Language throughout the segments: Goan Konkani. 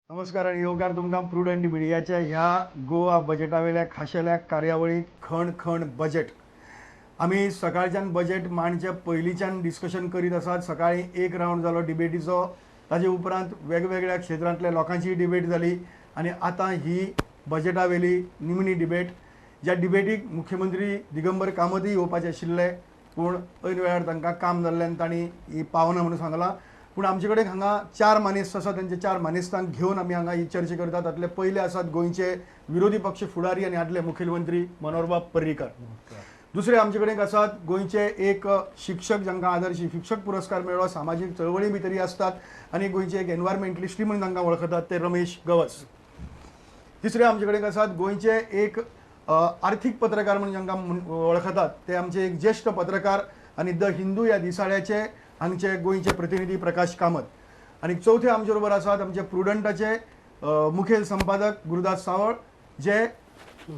नमस्कार आनी येवकार तुमकां प्रुडंट मिडियाच्या ह्या गोवा बजेटा वयल्या खाशेल्या कार्यावळींत खण खण बजेट. आमी सकाळच्यान बजेट मांडच्या पयलींच्यान डिस्कशन करीत आसात. सकाळीं एक रावंड जालो डिबेटीचो, ताजे उपरांत वेगवेगळ्या क्षेत्रांतल्या लोकांची डिबेट जाली आनी आतां ही बजेटा वयली निमणी डिबेट, ज्या डिबेटीक मुख्यमंत्री दिगंबर कामतय येवपाचे आशिल्ले, पूण ऐन वेळार तांकां काम जाल्ल्यान तांणी ही पावना म्हणून सांगलां. पूण आमचे कडेन हांगा चार मानेस्त आसात, तांच्या चार मानेस्तांक घेवन आमी हांगा ही चर्चा करतात. तातले पयले आसात गोंयचे विरोधी पक्ष फुडारी आनी आदले मुखेलमंत्री मनोहरबाब पर्रीकर. दुसरे आमचे कडेन आसात गोंयचे एक शिक्षक, जांकां आदर्श शिक्षक पुरस्कार मेळ्ळो, सामाजीक चळवळी भितरय आसतात आनी गोंयचे एक एनवायरमेंटलिस्टूय म्हणून तांकां वळखतात, ते रमेश गवस. तिसरे आमचे कडेन आसात गोंयचे एक आर्थीक पत्रकार म्हणून जांकां वळखतात, ते आमचे एक ज्येश्ठ पत्रकार आनी the Hindu ह्या दिसाळ्याचे हांगचे गोंयचे प्रतिनिधी प्रकाश कामत. आनी चवथे आमचे बरोबर आसात आमचे प्रुडंटाचे मुखेल संपादक गुरुदास सावळ, जे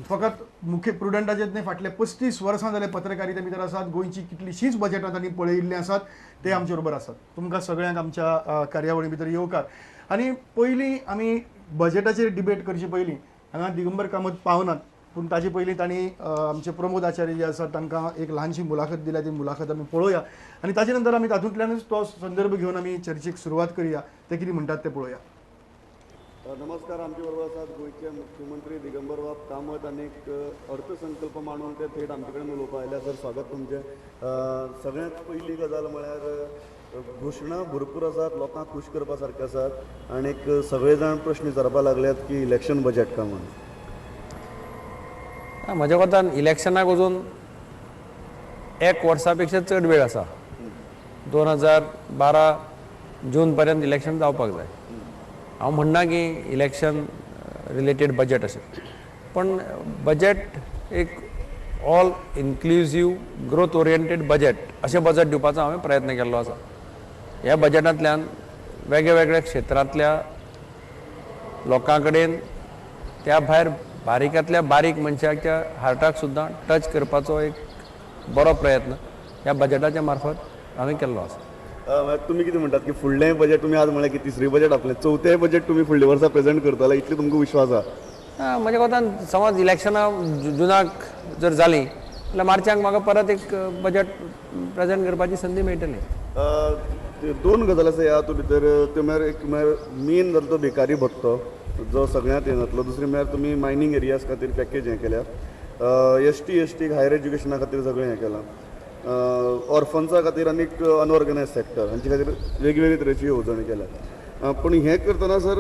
फकत मुखेल प्रुडंटाचेच न्हय, फाटले 35 वर्सां जाले पत्रकारिते भितर आसात, गोंयची कितलीशींच बजेटां तांणी पळयिल्लीं आसात, ते आमचे बरोबर आसात. तुमकां सगळ्यांक आमच्या कार्यावळी भितर येवकार. आनी पयलीं आमी बजेटाचेर डिबेट करचे पयलीं हांगा दिगंबर कामत पावनात, पूण ताजे पयलीं तांणी आमचे प्रमोद आचार्य जे आसात तांकां एक ल्हानशी मुलाखत दिल्या, ती मुलाखत आमी पळोवया आनी ताजे नंतर आमी तातूंतल्यानूच तो संदर्भ घेवन आमी चर्चेक सुरवात करुया. ते कितें म्हणटात ते पळोवया. नमस्कार, आमचे बरोबर आसात गोंयचे मुख्यमंत्री दिगंबरबाब कामत आनी अर्थसंकल्प मांडून ते थेट आमचे कडेन उलोवपाक आयल्या. सर, स्वागत तुमचें. सगळ्यांत पयली गजाल म्हळ्यार घोशणा भरपूर आसात, लोकांक खूश करपा सारक्यो आसात आनीक सगळे जाण प्रश्न विचारपाक लागल्यात की इलेक्शन बजेट काय म्हणून. म्हज्या कोतान इलेक्शनाक अजून एक वर्सा पेक्षा चड वेळ आसा. 2012 जून पर्यंत इलेक्शन जावपाक जाय. हांव म्हणना की इलेक्शन रिलेटेड बजेट अशें, पण बजेट एक all inclusive growth oriented budget अशें बजेट दिवपाचो हांवें प्रयत्न केल्लो आसा. ह्या बजेटांतल्यान वेगळ्या क्षेत्रांतल्या लोकां कडेन, त्या भायर बारीकांतल्या बारीक मनशाच्या हार्टाक सुद्दां टच करपाचो एक बरो प्रयत्न ह्या बजेटाच्या मार्फत हांवें केल्लो आसा. तुमी कितें म्हणटात की फुडलें बजेट तुमी आज म्हणलें की तिसरें बजेट आपलें, चवथें बजेट तुमी फुडल्या वर्सा प्रेजेंट करतले, इतली तुमकां विश्वास आसा? म्हज्या कोतान समज इलेक्शनां जुनाक जर जालीं जाल्यार मार्चाक म्हाका परत एक बजेट प्रेजेंट करपाची संदी मेळटली. दोन गजाल आसा ह्या हातूंत भितर, त्यो म्हळ्यार एक म्हळ्यार मेन जाता तो बेकारी भत्तो जो सगळ्यांत हें जातलो, दुसरें म्हळ्यार तुमी मायनींग एरियाज खातीर पॅकेज हें केल्या, एस टी हायर एज्युकेशना खातीर सगळें हें केलां, ऑर्फन्सा खातीर आनीक अनऑर्गनायज सेक्टर हांचे खातीर वेगवेगळे तरेची येवजण्यो केल्या. पूण हें करतना सर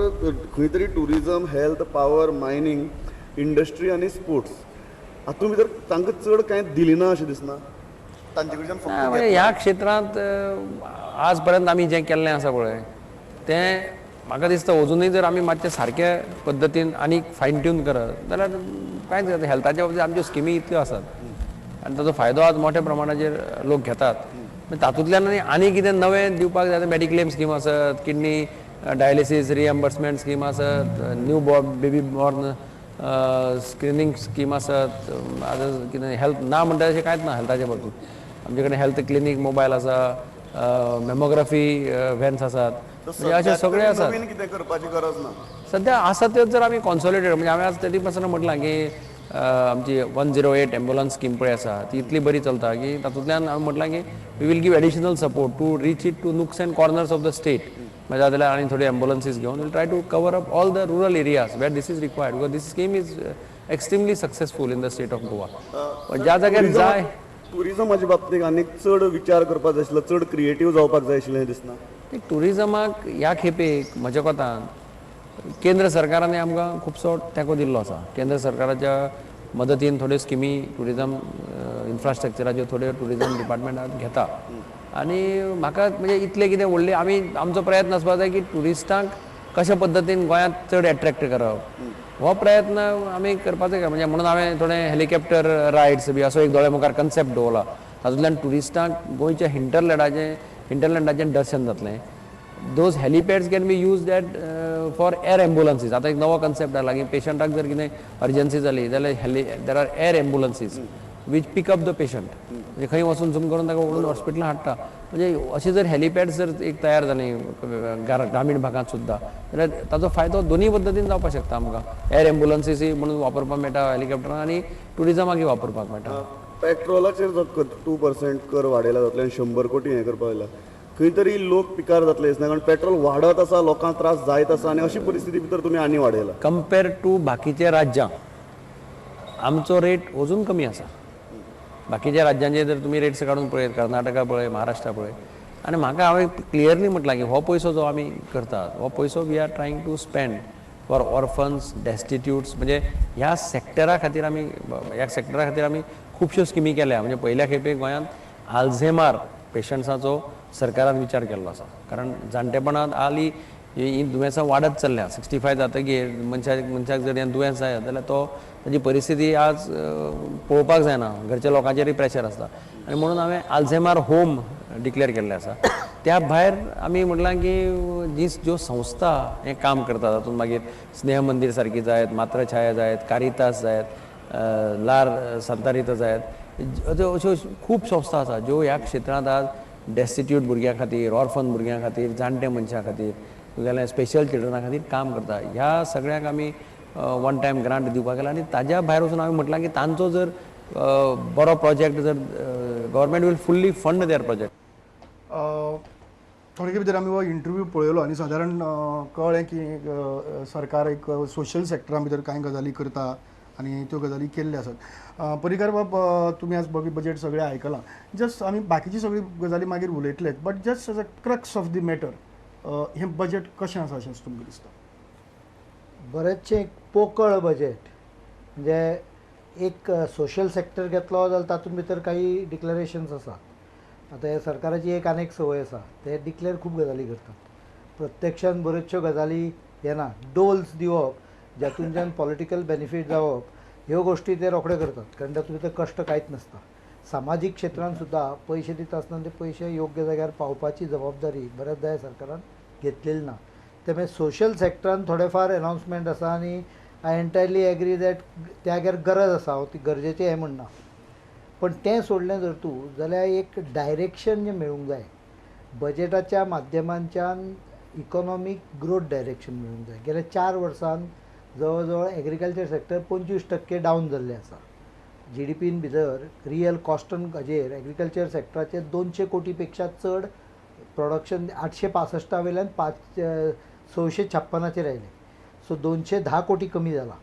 खंय तरी tourism, health, power, mining, industry आनी स्पोर्ट्स हातूंत भितर तांकां चड कांय दिलें ना अशें दिसना तांचे कडच्यान? म्हणजे ह्या क्षेत्रांत आज पर्यंत आमी जें केल्लें आसा पळय तें म्हाका दिसता अजुनूय जर आमी मातशें सारके पद्दतीन आनीक फायन ट्यून करत जाल्यार कांयच जाता. हेल्थाच्या बाबतींत आमच्यो स्किमी इतल्यो आसात आनी ताचो फायदो आज मोठ्या प्रमाणाचेर लोक घेतात. तातूंतल्यान आनी कितें नवें दिवपाक जाय, मेडिक्लेम स्कीम आसत, किडनी डायलिसीस रिएम्बर्समेंट स्कीम आसत, new baby born screening scheme आसत, आतां कितें हेल्थ ना म्हणटा अशें कांयच ना. हेल्थाच्या बाबतींत आमचे कडेन हेल्थ क्लिनीक मोबायल आसा, मेमोग्राफी व्हॅन्स आसात, म्हणजे अशे सगळे आसात. कितें करपाची गरज ना. सद्या आसा त्योच जर आमी कॉन्सोलिडेट, म्हणजे हांवें आज तेदी पासून म्हटलां की आमची 108 एम्बुलन्स स्कीम पळय आसा ती इतली बरी चलता की तातूंतल्यान हांवें म्हटलां की we will give additional support to reach it to nooks and corners of the state. म्हणजे जाल्यार आनी थोडी एम्बुलन्सीस घेवन we'll try to cover up all the rural areas where this is required, because this scheme is extremely successful in the state of Goa. ज्या जाग्यार जाय. टुरिजमाच्या बाबतीत आनीक चड विचार करपाक जाय आशिल्लो, चड क्रिएटीव जावपाक जाय आशिल्लें दिसना? टुरिजमाक ह्या खेपेक म्हज्या कोतान केंद्र सरकारान आमकां खुबसो तेंको दिल्लो आसा. केंद्र सरकाराच्या मदतीन थोड्यो स्किमी टुरिजम इन्फ्रास्ट्रक्चराच्यो थोड्यो टुरिजम डिपार्टमेंटात घेता आनी म्हाका म्हणजे इतलें कितें व्हडलें आमी आमचो प्रयत्न आसपाक जाय की ट्युरिस्टांक कशा पद्दतीन गोंयांत चड एट्रॅक्ट करप, हो प्रयत्न आमी करपाचो. काय म्हणजे म्हणून हांवें थोडे हेलिकॉप्टर रायड्स बी असो एक दोळ्या मुखार कन्सेप्ट दवरला. तातूंतल्यान ट्युरिस्टांक गोंयच्या हिंटरलँडाचें दर्शन जातलें. Those helipads can be used that for air ambulances. आतां एक नवो कन्सेप्ट आयला की पेशंटाक जर कितें अर्जन्सी जाली जाल्यार there are air ambulances. which pick up the patient, म्हणजे खंय वचून झूम करून ताका व्हरून हॉस्पिटलान हाडटा. म्हणजे अशें जर हेलिपॅड्स जर एक तयार जाली ग्रामीण भागांत सुद्दां जाल्यार ताचो फायदो दोनूय पद्दतीन जावपाक शकता आमकां. एअर एम्बुलन्सीसूय म्हणून वापरपाक मेळटा हेलिकॉप्टरां आनी ट्युरिजमाकूय वापरपाक मेळटा. पेट्रोलाचेर जो 2% कर वाडयला जातले आनी 100 कोटी हें करपाक लागला, खंय तरी लोक पिकार जातले दिसना, कारण पेट्रोल वाडत आसा, लोकांक त्रास जायत आसा आनी अशी परिस्थिती भितर तुमी आनी वाडयला. कंपेर टू बाकीच्या राज्यां आमचो रेट अजून कमी आसा. बाकीच्या राज्यांचे जर तुमी रेट्स काडून पळयत, कर्नाटका पळय, महाराष्ट्रा पळय, आनी म्हाका हांवें क्लियरली म्हटलां की हो पयसो जो आमी करतात हो पयसो we are trying to spend for orphans, destitutes. म्हणजे ह्या सॅक्टरा खातीर आमी, ह्या सॅक्टरा खातीर आमी खुबश्यो स्किमी केल्या. म्हणजे पयल्या खेपे गोंयांत आल्झेमार पेशंट्साचो सरकारान विचार केल्लो आसा, कारण जाणटेपणांत आली ही दुयेंसां वाडत चल्ल्या. 65 जातकीर मनशाक जर हें दुयेंस जायत जाल्यार तो ताजी परिस्थिती आज पळोवपाक जायना, घरच्या लोकांचेरूय प्रेशर आसता. आनी म्हणून हांवें आल्झेमार होम डिक्लेअर केल्लें आसा. त्या भायर आमी म्हटलां की जी ज्यो संस्था हें काम करता तातूंत मागीर स्नेह मंदीर सारकी जायत, मात्रछाया जायत, कारितास जायत, लार सांतारिता जायत, अश्यो खूब संस्था आसा ज्यो ह्या क्षेत्रांत आज डेस्टिट्यूट भुरग्यां खातीर, ऑर्फन भुरग्यां खातीर, जाणटे मनशां खातीर, तुगेल्या स्पेशल चिल्ड्रना खातीर काम करता. ह्या सगळ्यांक आमी वन टायम ग्रांट दिवपाक गेला. आनी ताज्या भायर वचून हांवें म्हटलां की तांचो जर बरो प्रोजेक्ट जर government will fully fund their project. थोडे भितर आमी हो इंटरव्यू पळयलो आनी सादारण कळ्ळें की सरकार एक सोशल सेक्टरा भितर कांय गजाली करता आनी त्यो गजाली केल्ल्यो आसात. पर्रीकार बाब, तुमी आज बजेट सगळें आयकलां, जस्ट आमी बाकीची सगळी गजाली मागीर उलयतले, but just as a crux of the matter हें बजेट कशें आसा अशें तुमकां दिसता? बरेचशें एक पोकळ बजेट, म्हणजे एक सोशल सेक्टर घेतलो जाल्यार तातूंत भितर काही डिक्लेरेशन्स आसा. आतां हे सरकाराची एक आनी एक संवय आसा, ते डिक्लेर खूब गजाली करतात, प्रत्यक्षान बऱ्योचश्यो गजाली येना. डोल्स दिवप जातूंतल्यान पॉलिटिकल बेनिफीट जावप ह्यो गोश्टी ते रोखडे करतात, कारण तातूंत भितर कश्ट कांयच नासता. सामाजीक क्षेत्रान सुद्दां पयशे दिता आसतना ते पयशे योग्य जाग्यार पावपाची जबाबदारी बऱ्याचदा सरकारान घेतलेली ना. त्यामुळे सोशल सेक्टरान थोडे फार अनाउन्समेंट आसा आनी I entirely agree that त्या जाग्यार गरज आसा, हांव ती गरजेचें हें म्हणना, पण तें सोडलें जर तूं जाल्यार एक डायरेक्शन जें मेळूंक जाय बजेटाच्या माध्यमांच्यान, इकॉनॉमीक ग्रोथ डायरेक्शन मेळूंक जाय. गेल्या 4 वर्सांत जवळ जवळ एग्रीकल्चर सेक्टर 25% डावन जाल्लें आसा. GDPन भितर रियल कॉस्टन हाजेर एग्रीकल्चर सेक्टराचेर 200 कोटी पेक्षा चड प्रोडक्शन 865 वयल्यान 656 आयलें. सो 210 कोटी कमी जाला.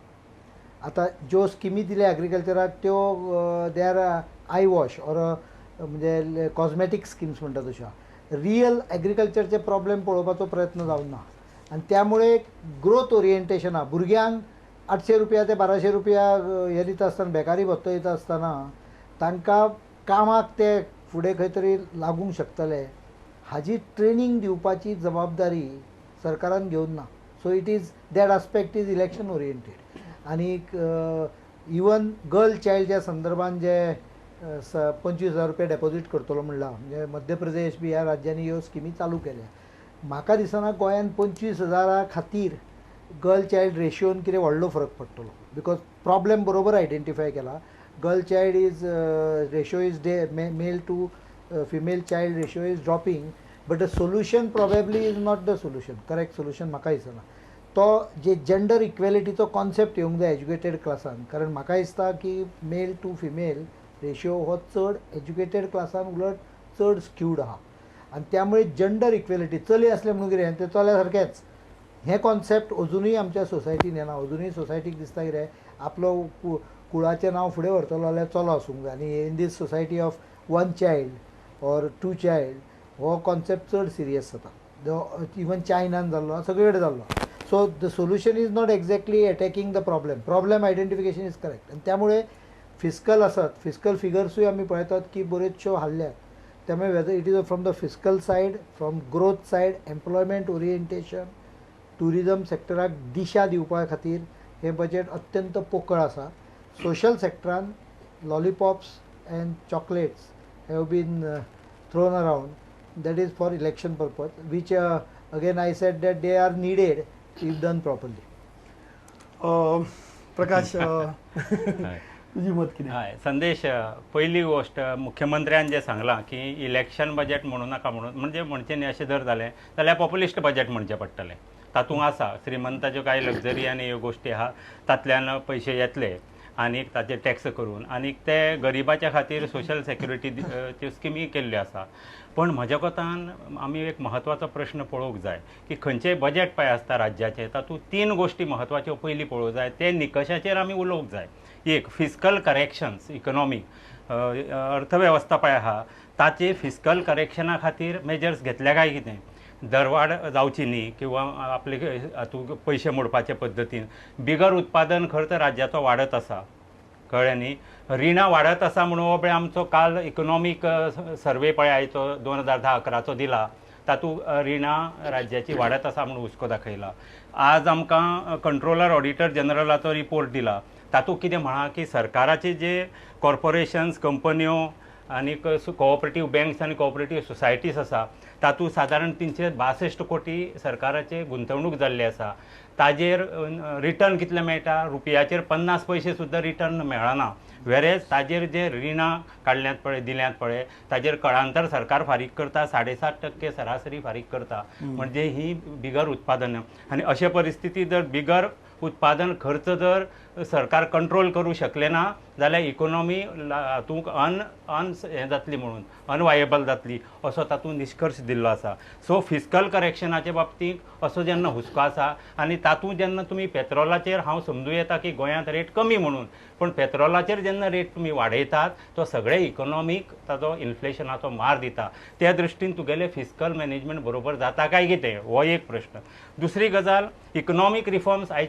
आतां ज्यो स्किमी दिल्या एग्रीकल्चराक त्यो they are eye wash or म्हणजे कॉजमॅटीक स्किम्स म्हणटा तश्यो. रियल एग्रीकल्चरचे प्रॉब्लेम पळोवपाचो प्रयत्न जावंक ना आनी त्यामुळे ग्रोथ ओरिएंटेशना भुरग्यांक 800 रुपया ते 1200 रुपया हे दिता आसतना, बेकारी भत्तो दिता आसतना तांकां कामाक ते फुडें खंय तरी लागूंक शकतले हाजी ट्रेनींग दिवपाची जबाबदारी सरकारान घेवन ना. So it is that aspect is election oriented. आनीक इवन गर्ल चायल्डच्या संदर्भान जे 25,000 रुपया डेपोजीट करतलो म्हणलां, म्हणजे मध्य प्रदेश बी ह्या राज्यांनी ह्यो स्किमी चालू केल्या. म्हाका दिसना गोंयान 25,000 खातीर गर्ल चायल्ड रेशियोन कितें व्हडलो फरक पडटलो, because problem बरोबर आयडेंटिफाय केला. Girl child is ratio is the male to female child ratio is dropping, but the solution probably is not the solution, correct solution म्हाका दिसना. तो जे जेंडर इक्वेलिटीचो कॉन्सेप्ट येवंक जाय एज्युकेटेड क्लासान, कारण म्हाका दिसता की मेल टू फिमेल रेशियो हो चड एज्युकेटेड क्लासान उलट चड स्क्यूड आहा आनी त्यामुळे जेंडर इक्वेलिटी चली आसलें म्हणून कितें तें चल्या सारकेंच हें कॉन्सेप्ट अजुनूय आमच्या सोसायटीन येना. अजुनूय सोसायटीक दिसता कितें आपलो कुळाचें नांव फुडें व्हरतलो जाल्यार चलो आसूंक जाय आनी in this society of 1 child or 2 child हो कॉन्सेप्ट चड सिरियस जाता. इवन चायनान जाल्लो, सगळे कडेन जाल्लो. So the solution is not exactly attacking the problem, problem identification is correct. आनी त्यामुळे फिस्कल आसत, फिस्कल फिगर्सूय आमी पळयतात की बऱ्योचश्यो हाल्ल्यात. त्यामुळे whether it is from the fiscal side, from growth side, employment orientation, tourism सेक्टराक दिशा दिवपा खातीर हें बजेट अत्यंत पोकळ आसा. सोशल सेक्टरान lollipops and chocolates have been thrown around, that is for election purpose, which again I said that they are needed if done properly. Prakash, तुजी मत कितें? हय संदेश, पयली गोश्ट मुख्यमंत्र्यान जें सांगलां की इलेक्शन बजेट म्हणू नाका म्हणून, म्हणजे म्हणचें न्ही, अशें जर जालें जाल्यार पॉप्युलिस्ट बजेट म्हणचें पडटलें. तातूंत आसा श्रीमंताच्यो कांय लक्झरी आनी ह्यो गोश्टी आहा, तांतल्यान पयशे येतले आनी ताचे टॅक्स करून, आनी ते गरिबाच्या खातीर सोशल सेक्युरिटी त्यो स्किमी केल्ल्यो आसा. पण म्हज्या कोतान आमी एक म्हत्वाचो प्रश्न पळोवंक जाय की खंयचेय बजेट पळय आसता राज्याचें, तातूंत तीन गोश्टी म्हत्वाच्यो पयलीं पळोवंक जाय, ते निकशाचेर आमी उलोवंक जाय. एक फिस्कल करेक्शन्स, इकॉनॉमीक अर्थवेवस्था पळय आहा ताचे फिस्कल करेक्शना खातीर मेजर्स घेतल्या काय कितें, दरवाड जावची न्ही किंवा आपले हातूंत पयशे मोडपाचे पद्दतीन. बिगर उत्पादन खर्च राज्याचो वाडत आसा, कळ्ळें न्ही, रिणां वाडत आसा म्हणून हो पळय आमचो काल इकॉनॉमीक सर्वे पळय आयचो 2010-11चो दिला, तातूंत रिणां राज्याची वाडत आसा म्हणून हुस्को दाखयला. आज आमकां कंट्रोलर ऑडिटर जनरलाचो रिपोर्ट दिला, तातूंत कितें म्हळां की सरकाराचे जे कॉर्पोरेशन्स, कंपन्यो आनी कोऑपरेटीव बँक्स आनी कोऑपरेटीव सोसायटीज आसा तातूंत सादारण 362 कोटी सरकाराचे गुंतवणूक जाल्ली आसा. ताजेर रिटर्न कितलें मेळटा, रुपयाचेर 50 पयशे सुद्दां रिटर्न मेळना. वेरेज ताजेर जे रिणां काडल्यांत पळय, दिल्यांत पळय, ताजेर कळांतर सरकार फारीक करता, 7.5% सरासरी फारीक करता. म्हणजे ही बिगर उत्पादन, आनी अशे परिस्थिती जर बिगर उत्पादन खर्च जर सरकार कंट्रोल करूं शकलें ना जाल्यार इकोनॉमी हातूंत अन अन हें जातली म्हणून अनवायेबल जातली असो तातूंत निश्कर्श दिल्लो आसा. सो फिस्कल करेक्शनाचे बाबतींत असो जेन्ना हुस्को आसा आनी तातूंत जेन्ना तुमी पेट्रोलाचेर, हांव समजूं येता की गोंयांत रेट कमी म्हणून, पूण पेट्रोलाचेर जेन्ना रेट तुमी वाडयतात तो सगळे इकोनॉमीक ताजो इन्फ्लेशनाचो मार दिता. त्या दृश्टीन तुगेलें फिस्कल मॅनेजमेंट बरोबर जाता काय कितें हो एक प्रश्न. दुसरी गजाल, इकॉनॉमीक रिफॉर्म्स आयच्या